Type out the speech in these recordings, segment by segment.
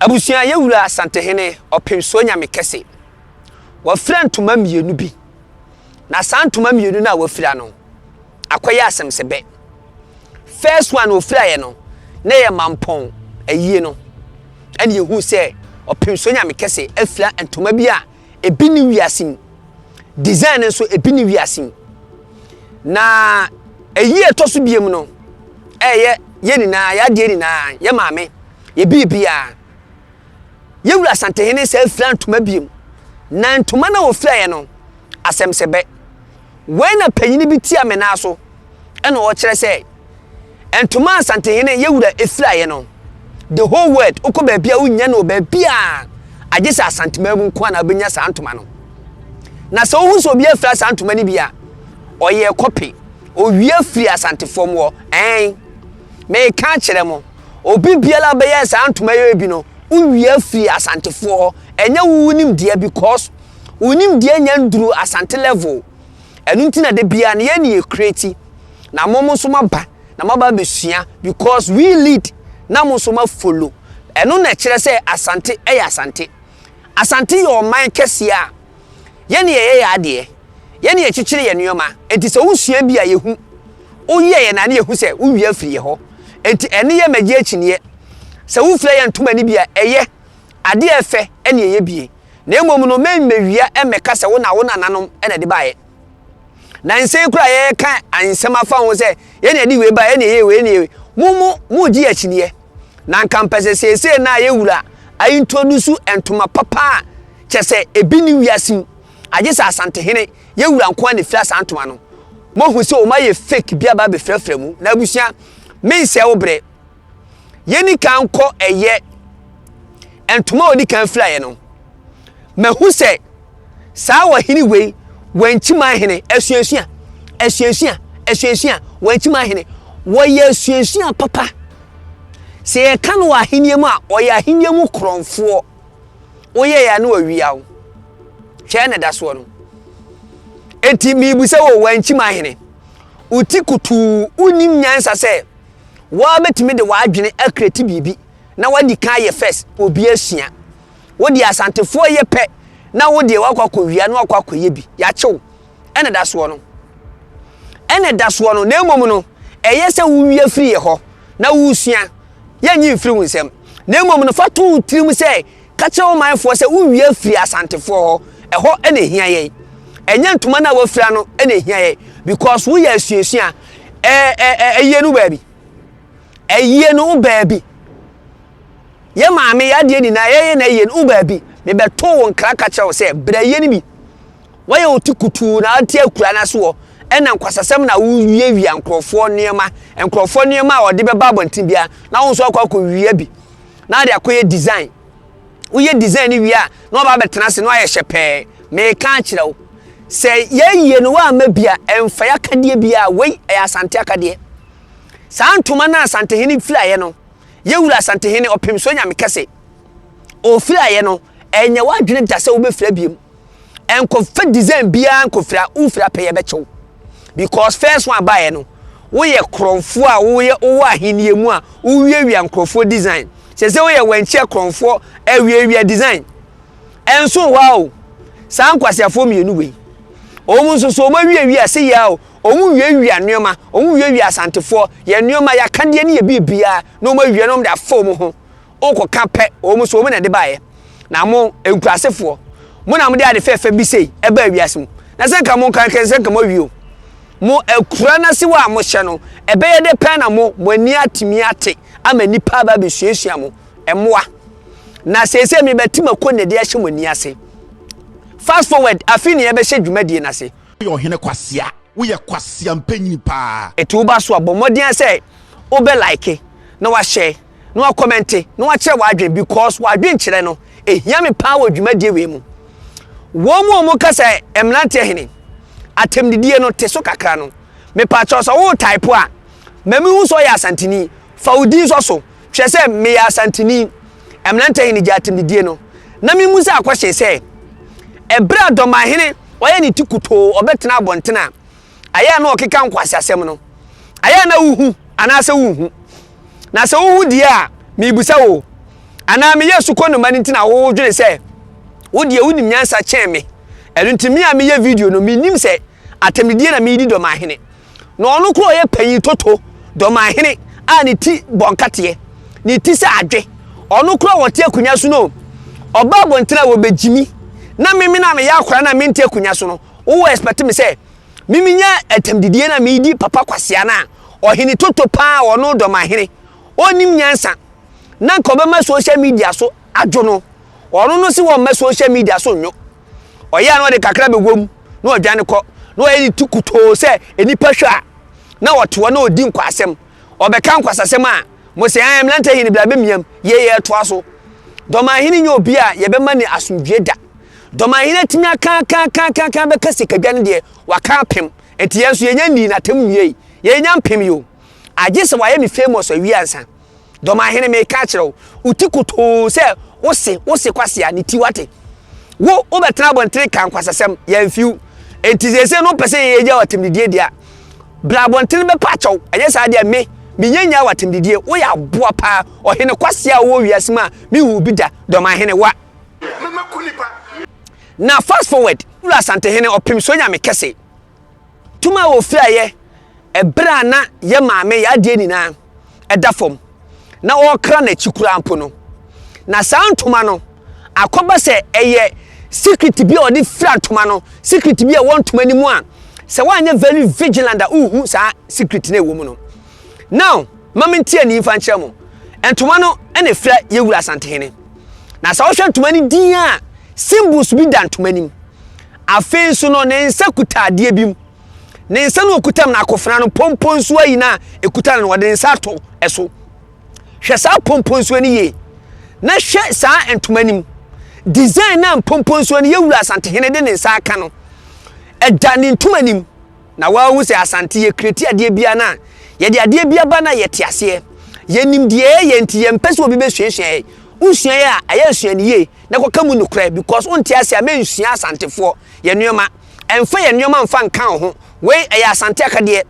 Abusua yɛ wura Asantehene Ɔpemsoɔ Nyame Kɛse. Wafira ntoma mmienu bi. Na saa ntoma mmienu no a wafira no, akɔyɛ asɛmsɛbɛ. First one ofiraeɛ no, na ɛyɛ mampɔn ayie no. Ɛna yɛhuu sɛ Ɔpemsoɔ Nyame Kɛse afira ntoma bi a ebi ne wiase mu. Design no nso ebi ne wiase mu. Na ayie a ɛtɔ so biem no, ɛyɛ yɛn nyinaa, yɛn adeɛ nyinaa, yɛn maame, yɛ biribiara. Yɛn wura Asantehene saa fira ntoma biem. Na ntoma no a wɔfiraeɛ no, asɛm sɛ bɛ. Wei na panyini bi tia me nan so ɛna ɔkyerɛ sɛ ntoma Asantehene yɛn wura firaeɛ no, the whole world, wokɔ baabi a wonnya no wɔ baabi a agye sɛ Asanteman mu nko a na wobɛnya saa ntoma no. Na sɛ wohu sɛ obi afira saa ntoma no bi a, ɔyɛ kɔpe, owia firi Asantefoɔ mu hɔ. Ɛn, meka akyerɛ mo, obi biara a ɔbɛyɛ saa ntoma yi bi no, wowia firi Asantefoɔ hɔ. Ɛnyɛ wo nimdeɛ because wo nimdeɛ nya nduru Asante level. Ɛno nti na da biara no yɛn ne yɛ create na mo mo nso moaba na moaba abɛsua because we lead na mo nso mo follow. Ɛno na ɛkyerɛ sɛ Asante yɛ Asante. Asante yɛ ɔman kɛseɛ a yɛne yɛyɛ yɛ adeɛ, yɛne yɛkyekyere yɛ nneɛma. Enti sɛ wosua bi a yɛhu, woyɛ yɛn a ne yɛhu sɛ wowia firi yɛ hɔ. Enti ɛne yɛ mmɛgye akyinnyeɛ. Sɛ wofira yɛn ntoma no bi a, ɛyɛ adeɛ a ɛfɛ ɛne ɛyɛ bie. Na mmom no memmɛwia mmɛka sɛ wo na wo nananom na ɛde baeɛ. Na nsɛm kura yɛreka nsɛm afa ho sɛ yɛn na yɛde wei baeɛ, yɛn na yɛyɛ wei, yɛn na yɛyɛ wei. Mo mo mogye akyinnyeɛ. Na anka mpɛ sɛ seesei no a yɛn wura aintroduce ntoma papa a kyɛ sɛ ebi ne wiase mu agye sɛ Asantehene yɛn wura nko ara na efira saa ntoma no. Moahu sɛ wɔn ayɛ fake bi aba abɛfirafira mu. Na abusua, mensɛe wo berɛ. Yɛnni kan nkɔ ɛyɛ ntoma a ɔdi kan firaeɛ no. Mahu sɛ saa ɔhene wei wankyiman hene asuasua asuasua asuasua wankyiman hene wɔyɛ asuasua papa. Sɛ yɛka no wɔ ahenni mu a, ɔyɛ ahenni mu korɔmfoɔ. Woyɛ yɛ a na wawia wo. Hwɛ na ɛda soɔ no. Enti mebisa wɔ wankyiman hene, wo ti kutuu wonnim nyansa sɛ woa bɛtumi de w'adwene akreti biribi na wadi kan ayɛ first obi asua. Wo deɛ Asantefoɔ yɛ pɛ na wo deɛ wakɔ akɔwia na wakɔ akɔyɛ bi. Yɛakye wo. Ɛna ɛda soɔ no. Ɛna ɛda soɔ no. Na mmom no, ɛyɛ sɛ wowia firi yɛ hɔ na wosua. Yɛnyi mfiri wo nsam. Na mmom no, fa to wo tirim sɛ ka kyerɛ wo manfoɔ sɛ wowia firi Asantefoɔ hɔ. Ɛhɔ na ɛhia yɛn. Ɛnyɛ ntoma no a wafira no na ɛhia yɛn. Because woyɛ asuasua. Ɛɛ ɛɛ ɛyie no baabi. Ɛyie no baabi. Yɛ maame, yɛ adeɛ nyinaa, yɛyɛ na yie no, wo baabi. Mebɛtoo wo nkra ka kyerɛ wo sɛ, brɛ yie no bi. Woayɛ wo ti kutuu na wote akura no ase hɔ, ɛna nkwasasɛm na wowiawia nkurɔfoɔ nneɛma, nkurɔfoɔ nneɛma a wɔde bɛba abɔnten biara, na wo nso akɔ akɔwia bi, na wode akɔyɛ design. Woyɛ design no wie a, na waba abɛtena ase na woayɛ hyɛpɛɛ. Meka akyerɛ wo, sɛ yɛyie no woamma bi a, ɛmfa yɛakadeɛ biara. Wei ɛyɛ Asante akadeɛ. Saa ntoma no a Asantehene firaeɛ no, Yɛn Wura Asantehene Ɔpemsoɔ Nyame Kɛse, ɔfiraeɛ no, ɛnyɛ w'adwene da sɛ wobɛfira biom. Ɛnkɔfa design biara nkɔfira, wofira pɛ yɛbɛkye wo. Because first one baeɛ no, woyɛ korɔmfoɔ a woyɛ wowɔ ahennie mu a wowiawia nkurɔfoɔ design. Sɛ sɛ woyɛ wankyia korɔmfoɔ awiawia design. Ɛnso hɔ a o, saa nkwaseafoɔ mmienu wei. Wɔn nso so wɔn awiawia se yɛ o, Wɔn wiawia nneɛma, wɔn wiawia Asantefoɔ, yɛn nneɛma, yɛn akadeɛ ne yɛn biribiara, na wɔn awia na wɔn de afa wɔn ho. Wokɔka pɛ, wɔn nso wɔn na ɛde baeɛ. Na mo, nkurasefoɔ, mo na mode ade fɛɛfɛ bi sei ɛbaa wiase mu. Na sɛ nka mo nka nka sɛ nka mo awie o. Mo akura no ase wɔ a mohyɛ no, ɛbɛyɛ dɛ pɛn na mo, mo ani atumi ate ama nnipa aba abɛsuasua mo. Mmoa. Na seesei mebɛte mako na ɛde ahyɛ mo ani ase. Fast forward, afei na yɛbɛhyɛ dwumadie no ase. Woyɛ ɔhene kwasea. Woyɛ kwasea mpanyin paa. Eti woba so a, bɔ mmɔden ara sɛ wobɛ like na wa share na wa comment na wakyerɛ w'adwene because w'adwenkyerɛ no ehia me paa wɔ dwumadie wei mu. Wɔn mu a wɔn ka sɛ mmeranteɛ hene, atɛmdidie no te so kakra no, mepaakyɛw sɛ wo type a, ma me hu sɛ ɔyɛ Asanteni, fa wo din sɔ so, kyerɛ sɛ meyɛ Asanteni. Mmeranteɛ hene gya atɛmdidie no na me mu sɛ akɔhyee sɛ ɛberɛ a Dɔmahene ɔyɛ ne ti kutoo ɔbɛtena abɔntene a ayɛ a na ɔkeka nkwaseasɛm no, ayɛ a na wohu anaasɛ wonhu? Na sɛ wohu deɛ a, merebisa wo, Anaa meyɛ sukɔnoma no nti na wodwene sɛ wo deɛ wonim nyansa kyɛn me? Ɛno nti me a meyɛ video no, mennim sɛ atɛmdidie na meredi Dɔmahene. Na ɔno koraa ɔyɛ panyin toto, Dɔmahene a ne ti bɔ nkateɛ, ne ti sɛ adwe. Ɔno koraa ɔte akonnwa so no, ɔba abɔnten a wɔbɛgyimi. Na me me na meyɛ akwadaa no a mente akonnwa so no, wowɔ expect me sɛ me menya atɛmdidie na meredi papa kwasea no a ɔhene toto paa ɔno Dɔmahene ɔnnim nyansa na nka ɔbɛma social media so adwo no. Ɔno no se wɔmma social media so nnwo. Ɔyɛ a na ɔde kakra bɛwɔ mu na ɔdwane kɔ na ɔyɛ ne ti kutoo sɛ nnipa hwɛ a na ɔte hɔ na ɔdi nkwasɛm. Ɔbɛka nkwasasɛm a mo sɛ ɛɛ mmerante hene bra bɛmiam yei yɛtoa so. Dɔmanhene nyɛ obi a yɛbɛma ne asomdwie da. Dɔmanhene atumi aka aka aka aka aka bɛka sikadwa no deɛ waka apem. Nti yɛn nso yɛnya nnii n'atam nwiei. Yɛnya mpem yi o. Agye sɛ wayɛ me famous awie ansa. Dɔmahene meka akyerɛ wo, wo ti kotoo sɛ wo se, wo se kwasea ne ti wate. Wo, wobɛtena abɔntene ka nkwasasɛm, yɛamfi wo. Enti seesei no wopɛ sɛ yɛgya wo atɛmdidie deɛ a, bra abɔntene bɛpa akyɛw, ɛnyɛ saa deɛ me, menya nyaa wo atɛmdidie. Woyɛ aboa paa, ɔhene kwasea a wowɔ wiase mu a menhuu bi da, Dɔmahene, wa. Na fast forward, Wura Asantehene Ɔpem Sonyame Kɛse. Tum a wɔfiraeɛ ɛberɛ a na yɛ maame yɛ adeɛ nyinaa ɛda fam na ɔrekra n'akyi koraa mpo no, na saa ntoma no akɔba sɛ ɛyɛ secret bi a ɔde fira ntoma no, secret bi a ɛwɔ ntoma no mu a sɛ woanyɛ very vigilant a wohu saa secret no ɛwɔ mu no. Now, ma mentie ani mfa nkyerɛ mo. Ntoma no na ɛfira yɛwura Asantehene. Na sɛ wohwɛ ntoma no din a, symbols bi da ntoma no mu. Afei nso no, ne nsa kuta adeɛ bi mu. Ne nsa no ɔkuta mu no, akofena no, pɔmpɔ nsuo ayi no a ɛkuta no no, ɔde ne nsa ato ɛso. Hwɛ saa pɔmpɔ nsuo no yie. Na hwɛ saa ntoma no mu. Design no a mpɔmpɔ nsuo no yɛwura Asantehene de ne nsa aka no, ɛda ne ntoma no mu. Na woahu sɛ Asante yɛ kreti adeɛ biara no a, yɛde adeɛ bi aba no a yɛte aseɛ. Yɛnim deɛ ɛyɛ nti yɛmpɛ sɛ obi bɛsuasua yɛn. Wosua yɛ a, ɛyɛ sua no yie. Na kɔka mu nokorɛ because wonte ase a mensua Asantefoɔ yɛn nnoɔma. Ɛmfa yɛn nnoɔma mfa nka wo ho. Wei ɛyɛ Asante akadeɛ.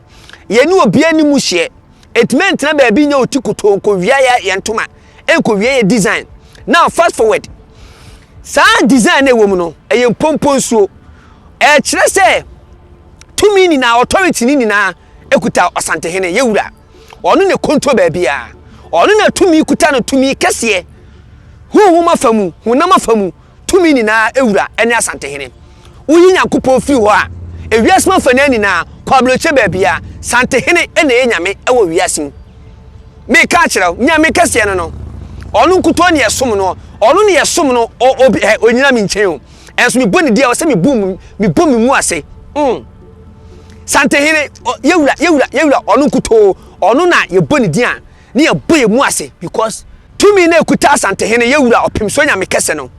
Yɛne obiara nni mu hyeɛ. Enti mɛntena baabi nyɛ oti kotoo nkɔwia yɛ yɛn ntoma, nkɔwia yɛ design. Now fast forward. Saa design no ɛwɔ mu no, ɛyɛ mpomponsuo. Ɛkyerɛ sɛ tumi nyinaa, authority no nyinaa ɛkuta Ɔsantehene, yɛ wura. Ɔno na ɛkonto baabiara. Ɔno na tumi kuta no, tumi kɛseɛ. Honhom afa mu, honam afa mu, tumi nyinaa wura ne Asantehene. Woyi Nyankopɔn firi hɔ a, ewiase mu afanaa nyinaa, kɔ aburokyire baabiara, Santehene na ɛyɛ Nyame wɔ wiase mu. Meka akyerɛ wo, Nyame kɛseɛ no no, ɔno nkutoo ne yɛsom no, ɔno ne yɛsom no, obi, ɛ, ɔnyina me nkyɛn o. Ɛnso mebɔ ne din a, ɔsɛ mebu, mebɔ me mu ase. Santehene, yɛwura, yɛwura, yɛwura, ɔno nkutoo, ɔno na yɛbɔ ne din a, ne yɛbɔ yɛn mu ase because tumi na ekuta Asantehene, yɛwura, Ɔpemsoɔ Nyame kɛse no.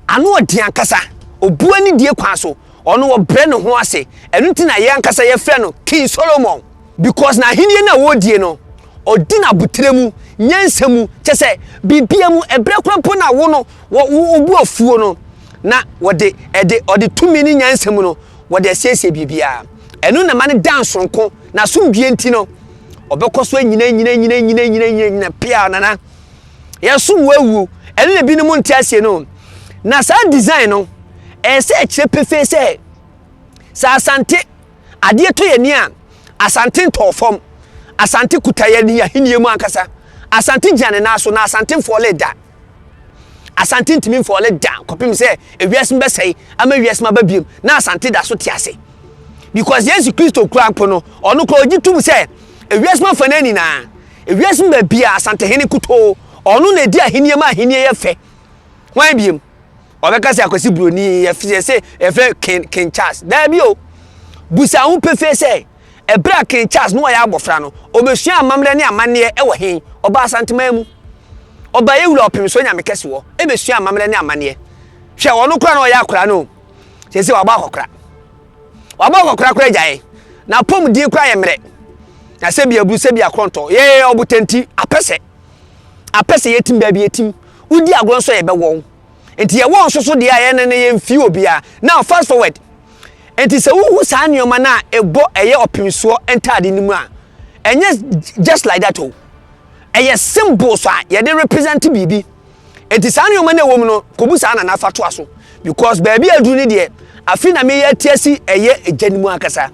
Ano ɔden ankasa, obu anidie kwan so, ɔno ɔbrɛ ne ho ase, ɛno nti na yɛn ankasa yɛfrɛ no King Solomon because n'ahennie no a ɔredie no, ɔdi no aboterɛ mu, nyansa mu, kyɛ sɛ biribiara mu, ɛberɛ koraa mpo na wo no, wɔ wo bo afuo no, na wɔde ɛde ɔde tumi ne nyansa mu no, wɔde asiesie biribiara. Ɛno na ɛma no da nsonko, n'asomdwie nti no, ɔbɛkɔ so anyina nyina nyina nyina nyina nyina nyina pia nana. Yɛsom wo awuo, ɛno na ebinom nte aseɛ no. Na saa design no, ɛyɛ sɛ ɛkyerɛ pefee sɛ, sɛ Asante adeɛ tɔ yɛn ani a, Asante ntɔɔ fam. Asante kuta yɛn ahennie mu ankasa. Asante gyina ne nan so na Asante mfɔle da. Asante ntumi mfɔle da kɔpem sɛ ewiase mu bɛsɛe ama wiase mu aba biom na Asante da so te ase. Because Yesu Kristo kura mpo no, ɔno kora ɔgye tom sɛ ewiase mu afanan nyinaa, ewiase mu baabi a Asantehene kutoo, ɔno na edi ahenni ma ahenni yɛ fɛ. Hwan biom? Ɔbɛka sɛ Akwasi Broni, yɛse yɛfrɛ King, King Charles. Daabi o. Busa ho pefee sɛ, ɛberɛ a King Charles na ɔyɛ abɔfra no, ɔbɛsua amammerɛ ne amanneɛ wɔ he? Ɔbaa Asanteman mu. Ɔbaa yɛ wura Ɔpemsoɔ Nyame Kɛse hɔ bɛsua amammerɛ ne amanneɛ. Hwɛ, ɔno koraa na ɔyɛ akwadaa no o. Seesei wabɔ akɔkora. Wabɔ akɔkora koraa agyae. N'apɔmuden koraa yɛ mmerɛ. Na sɛbi aburu, sɛbi akorɔntɔ. Yɛyɛ ɔbotanti, apɛsɛ. Apɛsɛ yɛtim baabi yɛtim. Wodi agorɔ nso a yɛbɛwɔ wo. Nti yɛwɔ nso so deɛ a yɛne no yɛmfii obiara. Now fast forward. Nti sɛ wohu saa nneɛma no a ɛbɔ ɛyɛ ɔpemsoɔ ntaade no mu a, ɛnyɛ just like that o. Ɛyɛ symbols a yɛde represent biribi. Enti saa nneɛma no a ɛwɔ mu no, kɔbu saa na nafa toa so. Because baabi a aduru no deɛ, afei na meyɛ ate asi ɛyɛ egya no mu ankasa.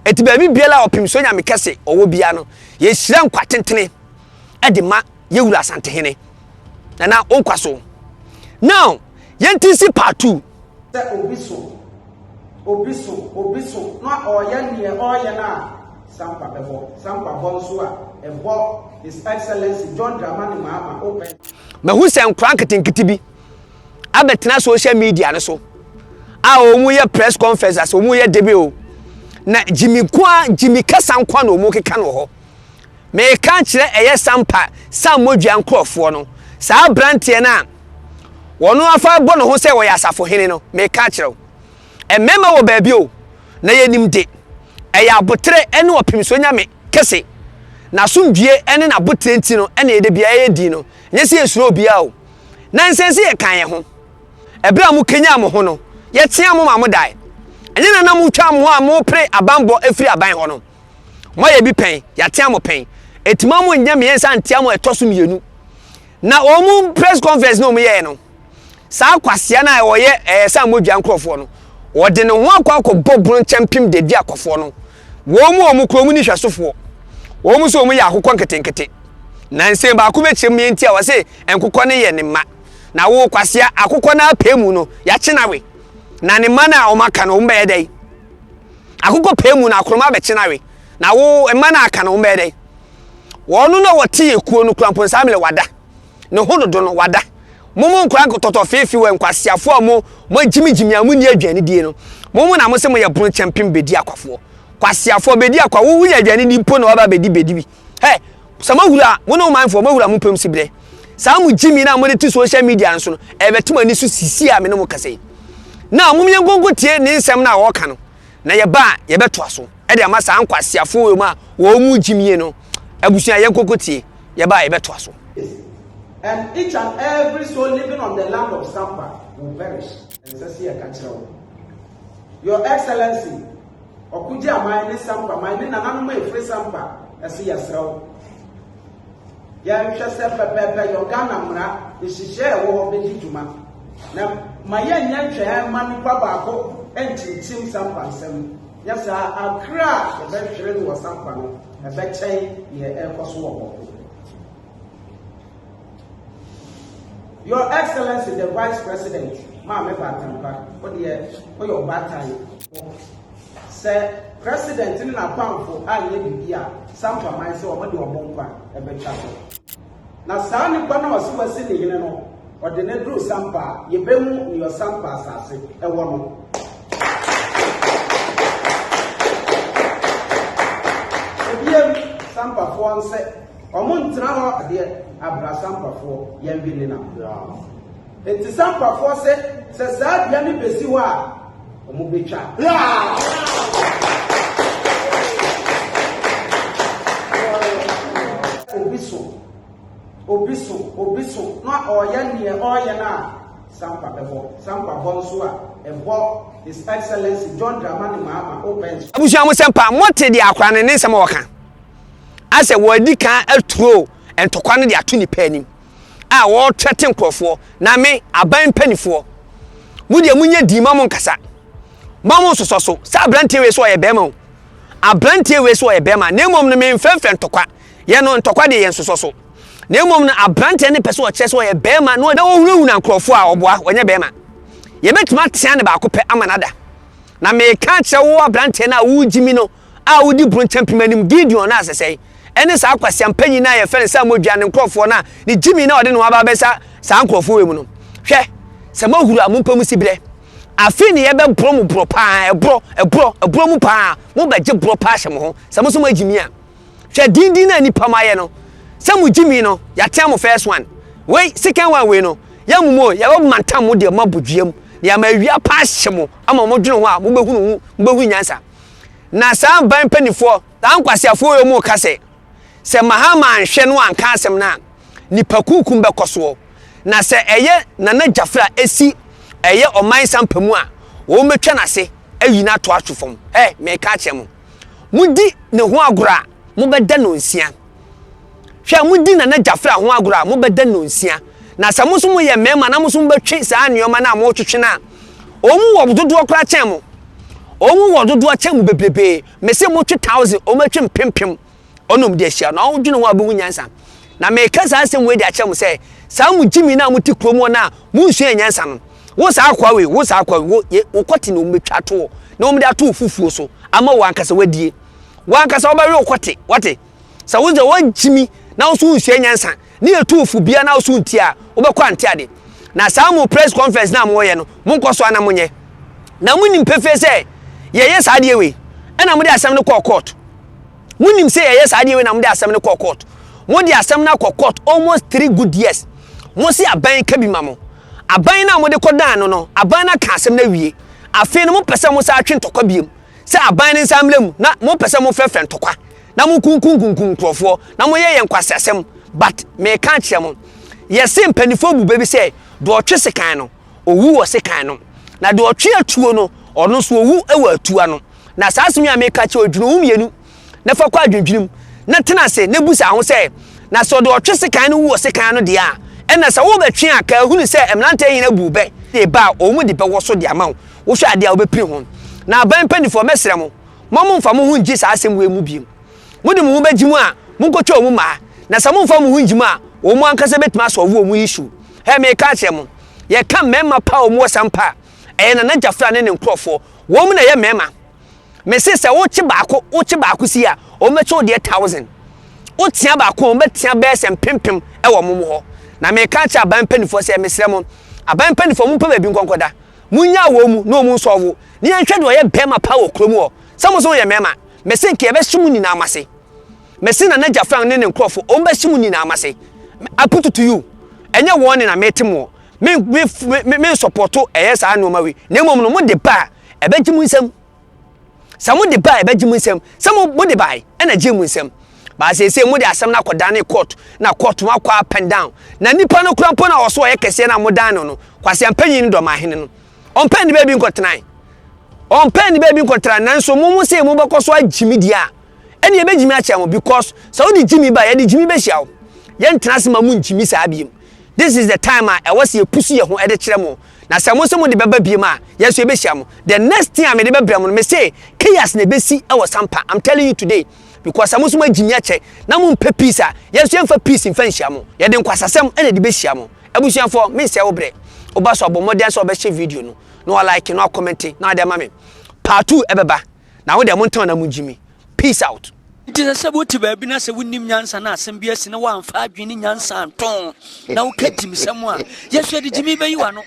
Enti baabi biara a ɔpem so nyame kɛse ɔwɔ biara no, yɛhyira nkwa tentene de ma yɛwura Asantehene. Nana, wo nkwa so. Now, yɛnti nsi part 2. Sɛ obi so, obi so, obi so na ɔreyɛ neɛ ɔreyɛ no a, Sampa bɛbɔ. Sampa bɔ nso a, ɛbɔ His Excellency John Dramani Mahama wopɛ. Mahu sɛ nkwadaa nketenkete bi abɛtena social media no so a wɔyɛ press conference asɛ wɔyɛ debe o na gyimi nko a gyimi kasa nko a na wɔkeka no wɔ hɔ. Meka kyerɛ ɛyɛ Sampa Sammodua nkurɔfoɔ no saa aberanteɛ no a wɔn afa bɔ ne ho sɛ wɔyɛ asafohene no meka kyerɛ wo mmarima wɔ baabi o na yɛnim de ɛyɛ aboterɛ ne ɔpemsoɔ nyame kɛse n'asomdwie ne n'aboterɛ nti no ɛna yɛde bia yɛyɛ din no nyɛ sɛ yɛsuro obiara o na nsɛn sɛ yɛka yɛn ho ɛberɛ a mo kanyan mo ho no yɛtea mo ma mo dae ɛnyɛ na na motwa mo ho a mopere abanbɔ afiri aban hɔ no moayɛ bi pɛn yɛatea mo pɛn ɛtima mo nyɛ mmiɛnsa ntea mo ɛtɔ so mmienu na wɔn mu press conference na wɔn yɛɛ no Saa kwasea no a ɔyɛ ɛɛ sɛ amodwa nkurɔfoɔ no, wɔde ne ho akɔ akɔbɔ bunu nkyɛmpem de adi akɔfoɔ no. Wɔn mu a wɔn kura wɔn ni hwɛsofoɔ. Wɔn nso wɔn yɛ akokɔ nketenkete. Na nsɛm baako bɛkyerɛ mu nti a wɔse nkokɔ no yɛ ne mma. Na wo kwasea, akokɔ no apɛ mu no, yɛakye no awe. Na ne mma no a wɔn aka no, wɔn bɛyɛ dɛn? Akokɔ pɛ mu no, akoroma abɛkye no awe. Na wo mma no a aka no, wɔn bɛyɛ dɛn? Wɔn na wɔte yɛ kuo no kura mpo nsaa mmerɛ wada. Ne ho dodo no, wada. Mo mo nkora nkotɔtɔ feefe wɔ nkwaseafoɔ a mo mo agyimigyimi a mo nni aduane die no. Mo mo na mo se mo yɛ bono kyɛmpem bedi akwafoɔ. Kwaseafoɔ bedi akwa wo wonya aduane di mpo na waba bedi bedi bi. Hɛ, sɛ mo ahura mo ne wo manfoɔ mo ahura mo pɛm si berɛ. Saa mo gyimi no a mode te social media no so no, ɛbɛte mo ani so sisi a me ne mo kasa yi. Now mom yɛnkonko tie ne nsɛm no a ɔreka no na yɛba a yɛbɛtoa so de ama saa nkwaseafoɔ wei mu a wɔn mu gyimie no. Abusua yɛnkonko tie, yɛba a yɛbɛtoa so. And each and every soul living on the land of Sampa will perish. Ɛnsɛ sɛ yɛka kyerɛ wo. Your Excellency, Ɔkogye aman ne Sampa man ne nananom a ɛfiri Sampa ɛse yɛsrɛ wo. Yɛnhwɛ sɛ pɛpɛɛpɛ yɔ Ghana mmara nhyehyɛɛ a ɛwɔ hɔ bɛdi dwuma. Na ma yɛnyɛ nhwɛɛ mma nipa baako nkyinkyim Sampa nsɛm. Nyɛ saa a, akra a yɛbɛhwere no wɔ Sampa no, ɛbɛkyɛn deɛ ɛrekɔ so wɔ Bawku. Your Excellency the Vice President, Maame Baatampa, wo deɛ woyɛ ɔbaatan. Sɛ President ne n'apamfo anyɛ biribi a, Sampa man sɛ wɔde wɔn nkwa bɛtwa so. Na saa nipa no a ɔse wasi ne hene no, ɔde no duru Sampa a, yɛbɛhu nea Ɔsampa asase wɔ no. Ebiem, Sampafoɔ nse wɔn ntena hɔ adeɛ abra Sampafoɔ yɛnwe ne nam. Enti Sampafoɔ se sɛ saa dua no bɛsi hɔ a, wɔn bɛtwa. Obi so, obi so, obi so na ɔreyɛ neɛ ɔreyɛ no a, Sampa bɛbɔ. Sampa bɔ nso a, ɛbɔ His Excellency John Dramani Mahama wopɛ nso. Abusua mo sɛmpa mote deɛ akora no ne nsɛm a ɔka asɛ wɔadi kan aturo ntɔkwa no de ato nipa anim a wɔretrɛte nkurɔfoɔ na me aban mpanimfoɔ mo deɛ monyɛ dii ma mo nkasa ma mo nsosɔ so sɛ aberanteɛ wei so ɔyɛ bɛrima o aberanteɛ wei so ɔyɛ bɛrima na mmom no memfrɛmfrɛ ntɔkwa yɛ no ntɔkwa deɛ yɛ nsosɔ so na mmom no aberanteɛ no pɛ sɛ ɔkyerɛ sɛ ɔyɛ bɛrima na ɔda ɔhunahuna nkurɔfoɔ a ɔboa ɔnyɛ bɛrima yɛbɛtumi atea ne baako pɛ ama no ada na meka akyerɛ wo aberanteɛ no a wogyimi no a wodi bronkyɛmpem anim Gideon no asesɛe ɛne saa kwasiampanyin no a yɛfrɛ no sɛ modua ne nkurɔfoɔ no a ne gyimi no a ɔde ne ho aba abɛsa saa nkurɔfoɔ wei mu no hwɛ sɛ moahuru a mompɛ mu si berɛ afei ne yɛbɛborɔ mo borɔ paa ɛborɔ ɛborɔ ɛborɔ mu paa mobɛgye borɔ paa hyɛ mo ho sɛ mo nso moagyimi a hwɛ dindin na nipa mo ayɛ no sɛ mo gyimi no yɛatea mo first one wei second one wei no yɛn mu yɛbɛ mantam mo deɛ mo abɔ dua mu na yɛama awia paa hyɛ mo ama mo dwene ho a mobɛhunu ho mobɛhunu nyansa na saa ban mpanimfoɔ saa nkwaseafoɔ yi mu ka sɛ sɛ Mahama anhwɛ no anka asɛm no a nipa kunkum bɛkɔ soɔ na sɛ ɛyɛ Nana Gyafra esi ɛyɛ ɔman sampa mu a wɔn bɛtwa n'ase ayi no ato ato fam ɛ mɛka akyerɛ mo modi ne ho agorɔ a mobɛda no nsia. Hwɛ, modi Nana Gyafra ho agorɔ a, mobɛda nnɔnsia. Na sɛ mo nso moyɛ mmarima na mo nso mobɛtwe saa nneɛma no a moretwetwe no a, wɔn wɔ dodoɔ koraa kyɛn mo. Wɔn wɔ dodoɔ kyɛn mo bebrebe. Mese motwe thousand, wɔn atwe mpempem. Ɔnom de ahyia na ɔdwene ho a ɔbɛhu nyansa. Na meka saa asɛm wei de akyerɛ mo sɛ, saa mo gyimi no a mote kurom hɔ no a monsua nyansa no, wo saa akoa wei, wo saa akoa wei, wo, ye, wo kɔte na wɔbɛtwa ato hɔ, na wɔde ato wo fufuo so ama wo ankasa woadie. Wo ankasa wobɛwe wo kɔte, wate? Sɛ wo deɛ woagyimi na wo nso wonsua nyansa, ne yɛtu wo fo bia na wo so ntie a, wobɛkɔ ante ade. Na saa mo press conference no a moyɛ no, monkɔ so ara na monyɛ. Na monim pefee sɛ yɛyɛ saa adeɛ wei, ɛna mode asɛm no kɔɔ court. Monim sɛ yɛyɛ saa adeɛ wei na mode asɛm no kɔɔ court. Mode asɛm no akɔ court almost three good years. Mo se aban ka bi ma mo. Aban no a mode kɔdaa no no, aban no aka asɛm no awie. Afei no mopɛ sɛ mosan twe ntɔkwa biom sɛ aban no nsan mmra mu na mopɛ sɛ mofrɛfrɛ ntɔkwa na mokunkunkunkum nkurɔfoɔ na moyɛ yɛn nkwaseasɛm but meka akyerɛ mo yɛse mpanimfoɔ bu bɛ bi sɛ deɛ ɔtwe sekan no ɔwu wɔ sekan no na deɛ ɔtwe atuo no ɔno nso ɔwu wɔ atuo ano. Na saa asɛm yi a meka kyerɛ wo, dwene ho mmienu, na fa kɔ adwendwene mu, na tena ase, na bisa ho sɛ, Na sɛ ɔde ɔtwe sekan no wu wɔ sekan ano deɛ a, ɛnna sɛ worebɛtwe a, ka hunu sɛ mmeranteɛ nyina bu wo bɛ de ba a, wɔn de bɛwɔ so de ama wo. Wohwɛ adeɛ a, wobɛpiri ho. Na aban mpanimfoɔ, mɛsrɛ mo, mma mommfa mo ho nngye saa asɛm wei mu bio. Mode mo ho bɛgye mu a, monkɔtwa wɔn mmaa. Na sɛ mommfa mo ho nngye mu a, wɔn ankasa bɛtumi asɔlve wɔn issue. Hɛ, meka akyerɛ mo, yɛka mmarima pa a wɔwɔ sampa a, ɛyɛ Nana Gyafra ne ne nkurɔfoɔ. Wɔn na ɛyɛ mmarima. Mese sɛ wokye baako, wokye baako si a, wɔn bɛkye wo deɛ thousand. Wotea baako a, wɔn bɛtea bɛyɛ sɛ mpempem wɔ wɔn hɔ. Na meka akyerɛ aban mpanimfoɔ sɛ, mesrɛ mo, aban mpanimfoɔ mompɛ baabi nkɔnkɔda. Monnyaa wɔn mu na wɔn nsɔlvo. Na yɛnhwɛ deɛ ɔyɛ bɛrima paa wɔ kurom hɔ. Sɛ mo nso moyɛ mmarima, mese nka yɛbɛhye mo nyinaa mo ase. Mese Nana Gyafran ne ne nkurɔfoɔ, wɔn bɛhye mo nyinaa mo ase. I put it to you. Ɛnyɛ wɔn ne na mete moɔ. Me me me me nsɔpɔto ɛyɛ saa nneɛma wei na mmom no mo de ba a ɛbɛgye mo nsam sɛ mo de ba a ɛbɛgye mo nsam sɛ mo mo de bae ɛna gye mo nsam baa seesei mo de asɛm no akɔdane court na court mo akɔ up and down na nipa no kora mpo na ɔso ɔyɛ kɛseɛ na mo dan no no kwasi ampanyin no dɔm ahene no ɔmpɛ ne baabi nkɔtenae ɔmpɛ ne baabi nkɔtena nanso mo mo se mo bɛkɔ so agye me di a ɛne ɛbɛgyimi akyɛ mo because sɛ wode gyimi ba yɛde gyimi bɛhyia wo yɛntena ase ma mo ngyimi saa biem. This is the time a ɛwɔ sɛ yɛpusu yɛn ho de kyerɛ mo. Na sɛ mo nso mode bɛba biom a, yɛn nso yɛbɛhyia mo. The next thing a mede bɛbrɛ mo no, mese chaos na ɛbɛsi wɔ Sampa. I'm telling you today. Because sɛ mo nso moagyi me akyɛ na mompɛ peace a, yɛn nso yɛmfa peace mfa nhyia mo. Yɛde nkwasasɛm na ɛde bɛhyia mo. Abusuafoɔ, mensɛe wo berɛ. Woba so a, bɔ mmɔden sɛ wobɛhyɛ video no, na walike, na wakɔmɛnte, na wade ama me. Part 2 ɛbɛba. Na wo deɛ montɛn na mongyi me. Peace out. Nti sɛ sɛ wote baabi na sɛ wonnim nyansa na asɛm bi asi na woamfa adwene ne nyansa anto na woka gyimsɛm a, yɛso yɛde gyimi bɛyi w'ano.